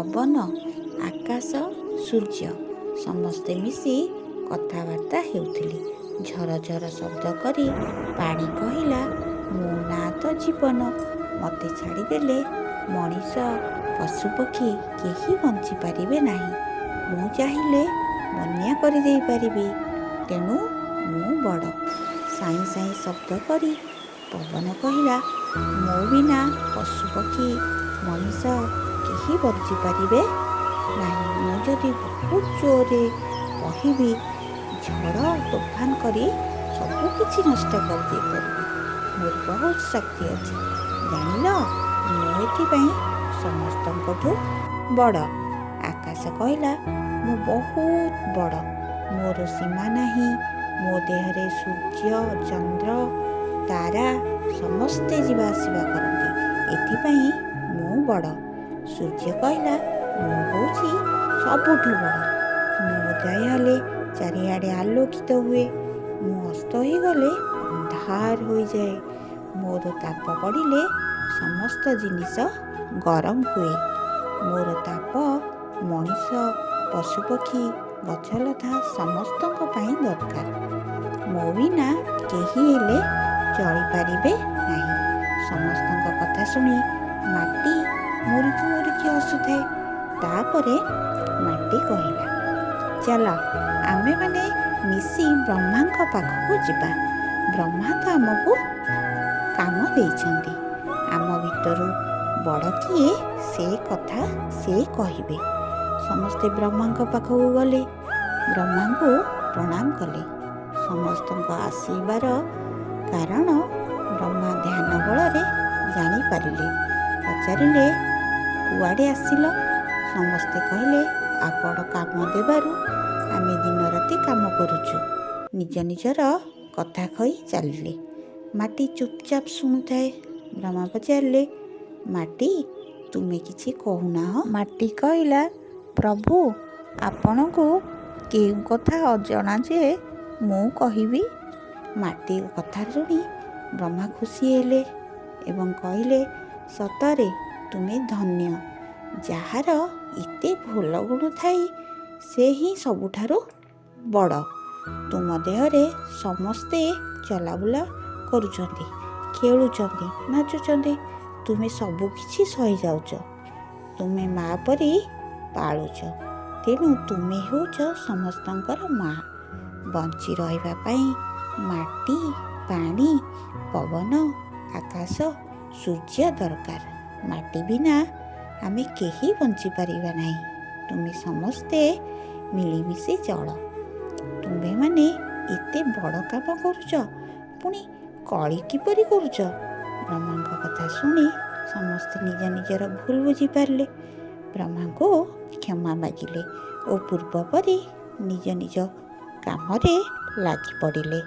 ପବନ, ଆକାଶ, ସୂର୍ଯ୍ୟ ସମସ୍ତେ ମିଶି କଥାବାର୍ତ୍ତା ହେଉଥିଲେ। ଝରଝର ଶବ୍ଦ କରି ପାଣି କହିଲା, ମୋ ନାଁ ତ ଜୀବନ। ମୋତେ ଛାଡ଼ିଦେଲେ ମଣିଷ, ପଶୁପକ୍ଷୀ କେହି ବଞ୍ଚିପାରିବେ ନାହିଁ। ମୁଁ ଚାହିଁଲେ ବନ୍ୟା କରିଦେଇପାରିବି। ତେଣୁ ମୁଁ ବଡ଼। ସାଇଁ ସାଇଁ ଶବ୍ଦ କରି ପବନ କହିଲା, ମୋ ବିନା ପଶୁପକ୍ଷୀ, ମଣିଷ କେହି ବଞ୍ଚିପାରିବେ ନାହିଁ। ମୁଁ ଯଦି ବହୁତ ଜୋରରେ ବହିବି, ଝଡ଼ ତୋଫାନ କରି ସବୁ କିଛି ନଷ୍ଟ କରିଦେଇପାରିବି। ମୋର ବହୁତ ଶକ୍ତି ଅଛି, ଜାଣିଲ? ମୁଁ ଏଥିପାଇଁ ସମସ୍ତଙ୍କଠୁ ବଡ଼। ଆକାଶ କହିଲା, ମୁଁ ବହୁତ ବଡ଼। ମୋର ସୀମା ନାହିଁ। ମୋ ଦେହରେ ସୂର୍ଯ୍ୟ, ଚନ୍ଦ୍ର, ତାରା ସମସ୍ତେ ଯିବା ଆସିବା କରନ୍ତି। ଏଥିପାଇଁ ମୁଁ ବଡ଼। ସୂର୍ଯ୍ୟ କହିଲା, ମୁଁ ହେଉଛି ସବୁଠୁ ବଡ଼। ମୁଁ ଉଦୟ ହେଲେ ଚାରିଆଡ଼େ ଆଲୋକିତ ହୁଏ। ମୁଁ ଅସ୍ତ ହୋଇଗଲେ ଅନ୍ଧାର ହୋଇଯାଏ। ମୋର ତାପ ପଡ଼ିଲେ ସମସ୍ତ ଜିନିଷ ଗରମ ହୁଏ। ମୋର ତାପ ମଣିଷ, ପଶୁପକ୍ଷୀ, ଗଛଲତା ସମସ୍ତଙ୍କ ପାଇଁ ଦରକାର। ମୋ ବିନା କେହି ହେଲେ ଚଳିପାରିବେ ନାହିଁ। ସମସ୍ତଙ୍କ କଥା ଶୁଣି ମାଟି ମୁରୁକି ମୁରୁକି ହସୁଥାଏ। ତାପରେ ମାଟି କହିଲା, ଚାଲ, ଆମେମାନେ ମିଶି ବ୍ରହ୍ମାଙ୍କ ପାଖକୁ ଯିବା। ବ୍ରହ୍ମା ତ ଆମକୁ କାମ ଦେଇଛନ୍ତି। ଆମ ଭିତରୁ ବଡ଼ କିଏ, ସେ କଥା ସେ କହିବେ। ସମସ୍ତେ ବ୍ରହ୍ମାଙ୍କ ପାଖକୁ ଗଲେ। ବ୍ରହ୍ମାଙ୍କୁ ପ୍ରଣାମ କଲେ। ସମସ୍ତଙ୍କ ଆସିବାର କାରଣ ବ୍ରହ୍ମା ଧ୍ୟାନ ବଳରେ ଜାଣିପାରିଲେ। ପଚାରିଲେ, କୁଆଡ଼େ ଆସିଲ? ସମସ୍ତେ କହିଲେ, ଆପଣ କାମ ଦେବାରୁ ଆମେ ଦିନରାତି କାମ କରୁଛୁ। ନିଜ ନିଜର କଥା କହି ଚାଲିଲେ। ମାଟି ଚୁପଚାପ ଶୁଣୁଥାଏ। ବ୍ରହ୍ମା ପଚାରିଲେ, ମାଟି, ତୁମେ କିଛି କହୁନାହଁ? ମାଟି କହିଲା, ପ୍ରଭୁ, ଆପଣଙ୍କୁ କେଉଁ କଥା ଅଜଣା ଯେ ମୁଁ କହିବି? ମାଟି କଥା ଶୁଣି ବ୍ରହ୍ମା ଖୁସି ହେଲେ ଏବଂ କହିଲେ, ସତରେ ତୁମେ ଧନ୍ୟ। ଯାହାର ଏତେ ଭଲ ଗୁଣ ଥାଇ ସେ ହିଁ ସବୁଠାରୁ ବଡ଼। ତୁମ ଦେହରେ ସମସ୍ତେ ଚଲାବୁଲା କରୁଛନ୍ତି, ଖେଳୁଛନ୍ତି, ନାଚୁଛନ୍ତି। ତୁମେ ସବୁ କିଛି ସହିଯାଉଛ। ତୁମେ ମା ପରି ପାଳୁଛ। ତେଣୁ ତୁମେ ହେଉଛ ସମସ୍ତଙ୍କର ମା। ବଞ୍ଚି ରହିବା ପାଇଁ ମାଟି, ପାଣି, ପବନ, ଆକାଶ, ସୂର୍ଯ୍ୟ ଦରକାର। ମାଟି ବିନା ଆମେ କେହି ବଞ୍ଚିପାରିବା ନାହିଁ। ତୁମେ ସମସ୍ତେ ମିଳିମିଶି ଚଳ। ତୁମ୍ଭେମାନେ ଏତେ ବଡ଼ କାମ କରୁଛ, ପୁଣି କଳି କିପରି କରୁଛ? ବ୍ରହ୍ମାଙ୍କ କଥା ଶୁଣି ସମସ୍ତେ ନିଜ ନିଜର ଭୁଲ ବୁଝିପାରିଲେ। ବ୍ରହ୍ମାଙ୍କୁ କ୍ଷମା ମାଗିଲେ ଓ ପୂର୍ବ ପରି ନିଜ ନିଜ କାମରେ ଲାଗି ପଡ଼ିଲେ।